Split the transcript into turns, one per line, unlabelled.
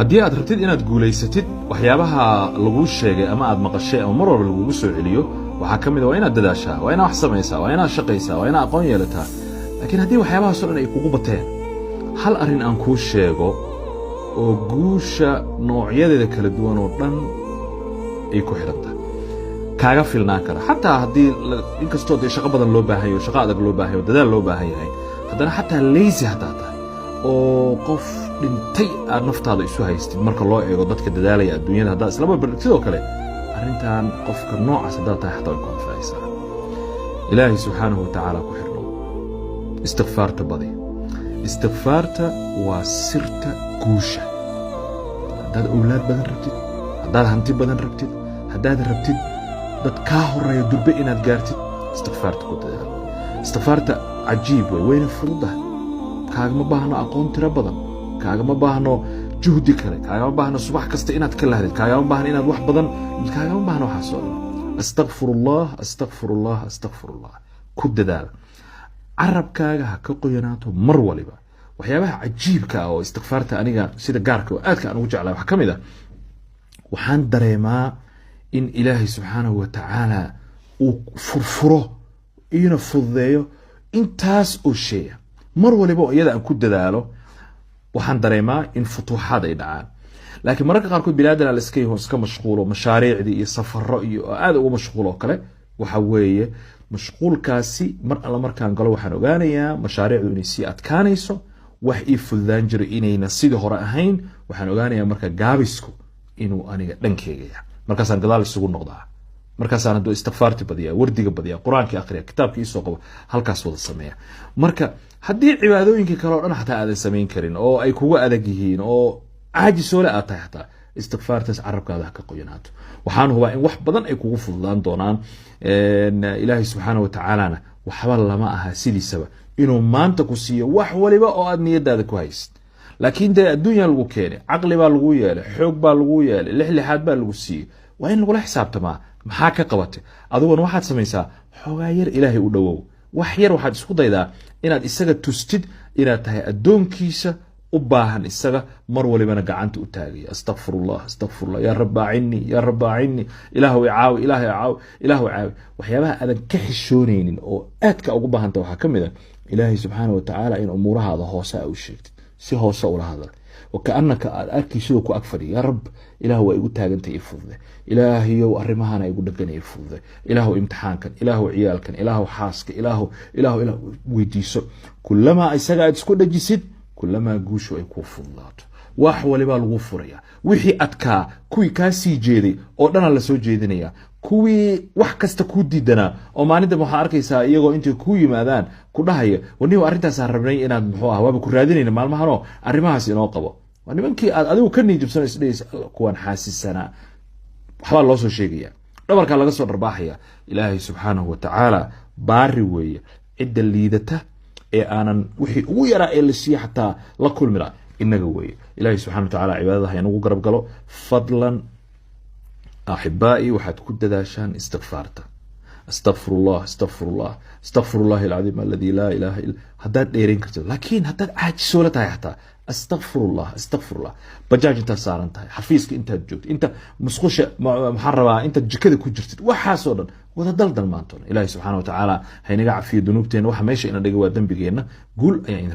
Haddii aad rabtid inaad guulaysatid, waxyaabaha laguu sheegay ama aad maqashay ama mar walba lagugu soo celiyo waxaa ka mid a: waa inaad dadaashaa, waa inaad wax samaysaa, waa inaad shaqaysaa, waa inaad aqoon yeelataa. Laakiin haddii waxyaabahaas o dhan ay kugu bateen, hal arrin aan kuu sheego oo guusha noocyadeeda kala duwan oo dhan ay ku xidhan tahay kaaga filnaan kara, xataa haddii inkastoo dee shaqo badan loo baahan yaho, shaqo adag loo baahan yaho, dadaal loo baahan yahay, haddana xataa lazy haddaa tahay oo qof dhintay aad naftaada isu haystid marka loo eego dadka dadaalaya adduunyada, haddaad isla barbar sidoo kale arrintan qofka noocaas haddaad tahay, xataa way ku anfacaysaa. Ilaahay subxaanahu watacaala ku xidhno, istikfaarta badi. Istikfaarta waa sirta guusha. Haddaad owlaad badan rabtid, haddaad hanti badan rabtid, haddaad rabtid dad kaa horeeya durbe inaad gaartid, istikfaarta ku dadaal. Istikfaarta cajiib wey, wayna fududahay. Kaagama baahno aqoon tiro badan, kaagama baahno juhdi kale, kaagama baahno subax kasta inaad ka lahdid, kaagama baahno inaad wax badan, kaagama baahno waxaas oo dhan. Astaqfirullah, astaqfirullah, astaqfirullah ku dadaal. Carabkaaga ha ka qoyanaato mar waliba. Waxyaabaha cajiibka ah oo istikfaarta aniga sida gaarka oo aadka aan ugu jeclay waxaa ka mid ah, waxaan dareemaa in Ilaahay subxaanahu wa tacaala uu furfuro iina fududeeyo intaas oo sheeya. Mar waliba oo iyada aan ku dadaalo, waxaan dareemaa in futuuxaad ay dhacaan. Laakiin mararka qaarkood biniaadan la iska yaho, iska mashquulo, mashaariicdii iyo safaro iyo aad ugu mashquulo oo kale. Waxa weeye, mashquulkaasi mar alla markaan galo, waxaan ogaanayaa mashaariicdu inay sii adkaanayso, wax ii fududaan jiro inayna sidii hore ahayn. Waxaan ogaanayaa marka gaabisku inuu aniga dhankeyga yahay. Markaasaan gadaal isugu noqdaa, markaasaan hadduu istikfaarti badiyaa, wardiga badiyaa, Qur-aankii akhriya, kitaabka iisoo qabo, halkaas wada sameeya. Marka haddii cibaadooyinkii kale o dhan xataa aadan samayn karin oo ay kuga adag yihiin oo caajisoole aad tahay, xataa istikfaartaas carabkaada ha ka qoyanaato. Waxaan hubaa in wax badan ay kugu fududaan doonaan. Ilaahay subxaana watacaalana waxba lama aha sidiisaba inuu maanta ku siiyo wax waliba oo aad niyadaada ku haysid. Laakiin dee adduunya lagu keenay, caqli baa lagu yeelay, xoog baa lagu yeelay, lix lixaad baa lagu siiyey. Waa in lagula xisaabtamaa maxaa ka qabatay. Adiguna waxaad samaysaa xoogaa yar Ilaahay u dhowow. Wax yar waxaad isku daydaa inaad isaga tustid inaad tahay addoonkiisa u baahan isaga, mar walibana gacanta u taagaya. Astaqfirullah, astaqfirullah, yaa rabbi acinnii, yaa rabbi acinnii, Ilaahu caawi, Ilaahu caawi, Ilaahu caawi. Waxyaabaha aadan ka xishoonaynin oo aadka ugu baahanta waxaa ka mid a Ilaahay subxaana wa tacaala in umuurahaada hoose a u sheegtid, si hoose ula hadal wakaanaka aad arkay sidoo ku ag fadhiya. Yaa Rab, Ilaah waa igu taagantay, i fudude. Ilaahayow, arrimahana igu dhegana, i fudude. Ilaahu imtixaankan, Ilaahu ciyaalkan, Ilaahu xaaska, Ilaahu, Ilaahu, Ilaah weydiiso. Kulamaa isaga aad isku dhajisid, kulamaa guushu ay kuu fududaato. Wax walibaa lagu furaya. Wixii adkaa, kuwii kaa sii jeeday oo dhanaa lasoo jeedinaya, kuwii wax kasta kuu diidanaa oo maalinta waxaa arkaysaa iyagoo intay kuu yimaadaan ku dhahaya: "Waniba arrintaasaan rabnay inaad muxuu ah, waaba ku raadinayna maalmahanoo arrimahaas inoo qabo." Waa nimankii aad adigu ka niijibsano, isdhehaysa kuwaan xaasisanaa. Waxbaa loo soo sheegaya, dhabarkaa laga soo dharbaaxaya. Ilaahay subxaanahu watacaala baari weeye. Cidda liidata ee aanan wixii ugu yaraa ee la siiye xataa la kulmila inaga weeye. Ilahay subxana wa tacala cibaadada ha inagu garab galo. Fadlan axibaa'i, waxaad ku dadaashaan istikfaarta. Astaqfirullah, astaqfirullah, astaqfirullahi alcadiim aladi laa ilaha illa haddaad dheerayn karto. Laakiin haddaad caajisoola tahay, xataa astaqfirullah, astaqfirullah, bajaaj intaad saaran tahay, xafiiska intaad joogto, inta musqusha, maxaan rabaa, intaad jikada ku jirtid, waxaasoo dhan wada daldal maantoon. Ilahi subxaana wa tacaala haynaga cafiyo dunuubteena. Waxa meesha ina dhigay waa dembigeenna. Guul ayaa idin.